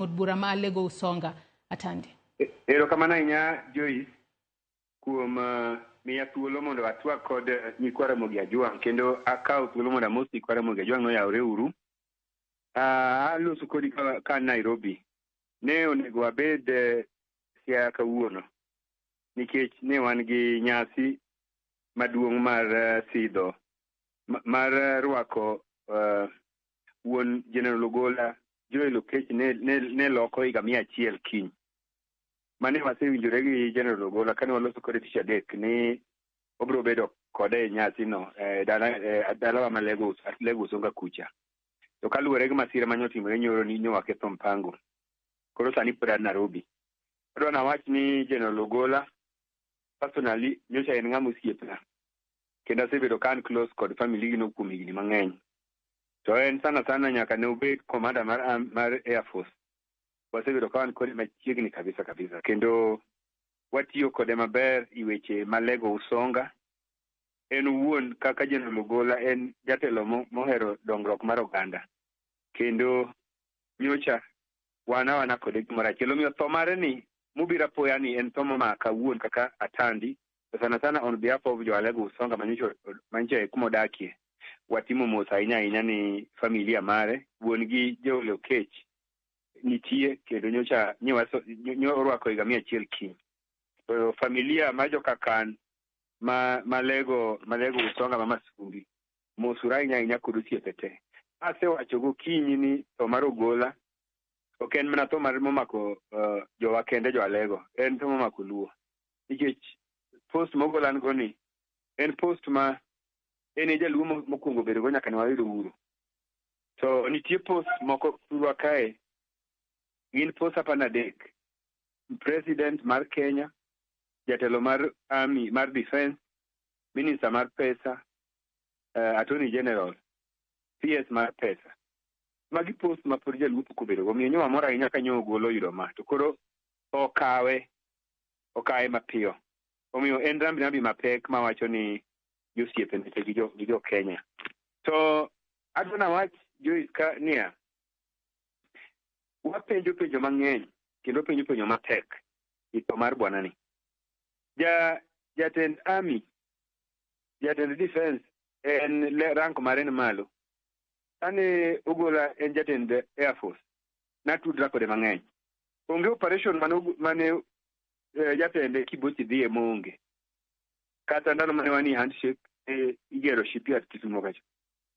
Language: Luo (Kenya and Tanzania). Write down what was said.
Od bura ma Alego Usonga. Atandi. Erokamano ahinya, Joyce, kuom miya thuolo mondo atwag kod nyikwa Ramogi Ajwang', kendo akawo thuolo mondo amos nyikwa Ramogi Ajwang' noyawre uru. Aloso kodi ka Nairobi. Ne onego abed Siaya kawuono nikech ne wan gi nyasi maduong' mar sidho mar rwako wuon General Ogola Joel Okech ne loko higa 100 kiny. Mane wasewinjore gi General Ogola kane waloso kode tich adek ni obiro bedo kode e nyasi no e dala dalawa ma Lego Usonga kucha. To kaluwore gi masira mane otimore nyoro ni nyo waketho mpango. Koro sani pod an Nairobi. Adwa nawach ni General Ogola personally nyocha en ng'ama osiepna. Kendo asebedo ka an close kod family gi no kuom higni mang'eny. To en sana sana nyaka ne obed commander mar Air Force. Wasebedo ka wan kode machiegni kabisa kabisa. Kendo watiyo kode maber i weche Malego Usonga. En owuon kaka General Ogola en jatelo mohero dongruok mar oganda. Kendo nyocha wan awana kode gimoro achiel. Omiyo tho mare ni mobiro apoya ni en tho momaka awuon kaka Atandi. To sana sana on behalf of jo Alego Usonga manyocha kuma odakie. Watimo mos ahinya ahinya ni familia mare, wuon gi Joel Okech nitie kendo nyocha nyo orwako higa 100 kiny. To familia mar joka Kan ma Malego Usonga ma Masumbi mosuru ahinya ahinya kod osiepe te. Asewacho gokinyi ni tho mar Ogola ok en mana tho mar momako jowa kende jo Alego, en tho momako Luo. Nikech post mogola go ni en post ma en e jaluo mokwongo bedo go nyaka ne wayud uhuru. To nitie post moko thurwa kae gin post 13. President mar Kenya, jatelo mar army mar defense, minister mar pesa, attorney general, PS mar pesa. Magi post ma pod jaluo pok obedo go. Omiyo nyo wamor ahinya ka nyo Ogola oyudo ma. To koro okawe mapiyo. Omiyo en rambi rambi mapek mawacho ni josiepene te gi jo Kenya. To adwa nawach, Joyce, ka niya, wapenjo penjo mang'eny kendo penjo penjo matek e tho mar bwana ni. Jatend army, jatend defense en rank mare ni malo. Kane Ogola en jatend Air Force, natudra kode mang'eny. Onge operation mane jatende Kibochi dhiye moonge. Kata ndalo mane wanie handshake, igero shipyard Kisumo kacha.